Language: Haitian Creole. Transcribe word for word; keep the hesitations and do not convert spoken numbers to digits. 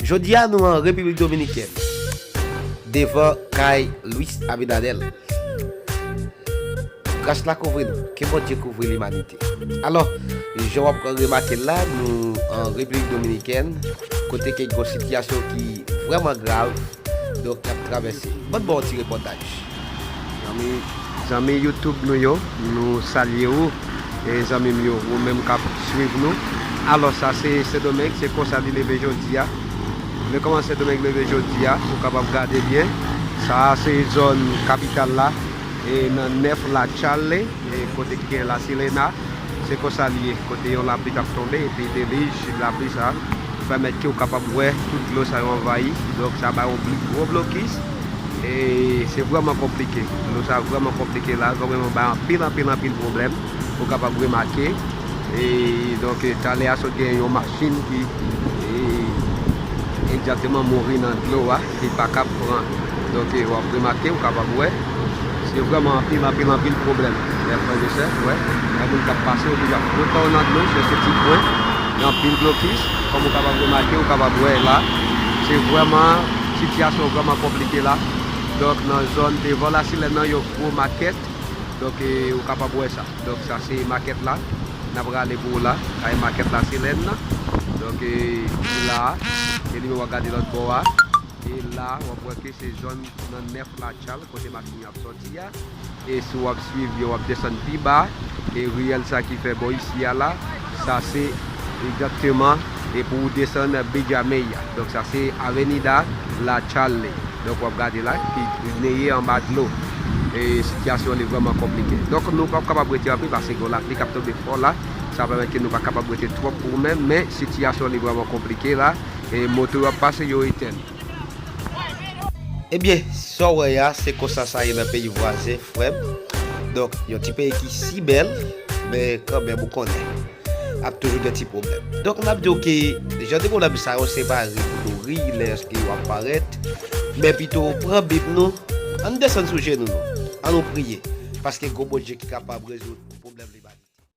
Jodi a, nou an Repiblik Dominikèn, devan kay Luis Abinader. Gras la kouvri nou. Ke Bondye kouvri limanite. Alò, jan w ap remake l la, nou an Repiblik Dominikèn, kote ke gen yon sitiyasyon ki vrèman grav, donk, y ap travèse. Ban m ba w yon ti repòtaj. Zanmi, zanmi YouTube nou yo, nou salye ou. E zanmi m yo, ou menm k ap swiv nou. Alò, sa se Sendomeng, se konsa li leve jodi a. Men kòman Sendomeng leve jodi a, ou kapab gade byen. Sa a se zòn kapital la, e nan nèf Lachalle, e kote ki gen La Sirena. Se konsa li ye, kote yon lapli k ap tonbe, epi delij lapli sa a pèmèt ke w kapab wè tout dlo sa yo anvayi. Donk, sa bay yon bl-, gwo blokis. E se vrèman konplike. Dlo sa vrèman konplike la, vrèman bay anpil, anpil, anpil pwoblèm. Ou kapab remake. E donk, e, talè a sot gen yon machin ki, e, egzakteman mouri nan dlo a, li pa kab pran. Donk, e, w ap remake, ou kapab wè, se vrèman anpil, anpil, anpil pwoblèm. Lè frè e sè, wè, gen moun k ap pase, yo toujou ap pran kò yo nan dlo, chèche ti kwen, gen anpil blokis. Kòm ou kapab remake, ou kapab wè la, se vrèman, sitiyasyon vrèman konplike la. Donk, nan zòn devan La Sirèn nan, yon gwo makèt. Donk, e, ou kapab wè sa. Donk, sa se makèt la. N ap rale pou ou la. Sa e makèt La Sirèn nan. Donk, e, li la. E li menm w ap gade lòt bò a. E la, w ap wè ke se zòn nan nèf Lachalle, kote machin yo ap sòti a. E si w ap swiv yo, w ap desann pi ba. E riyèl sa ki fè bò isi a la, sa se egzakteman, e pou w desann Benjamín a. Donk, sa se Avenida Lachalle. Donk, w ap gade la, ki neye anba dlo. E sitiyasyon li vrèman konplike. Donk, nou p ap kapab rete anpil paske gen lapli k ap tonbe fò la. Sa pèmèt ke nou pa kapab rete twòp pou ou menm, men sitiyasyon li vrèman konplike la. E moto yo ap pase, yo etèn. Ebyen, sa w wè a, se konsa sa ye nan peyi vwazen, frè m. Donk, yon ti peyi ki si bèl, men kanmenm, ou konnen, ap toujou gen ti pwoblèm. Donk, n ap di w ke jan de pwoblèm sa yo, se pa ri pou nou ri lè w ap parèt, men pito pran Bib nou, ann desann sou jenou nou, ann nou priye, paske gon Bondye ki kapab rezoud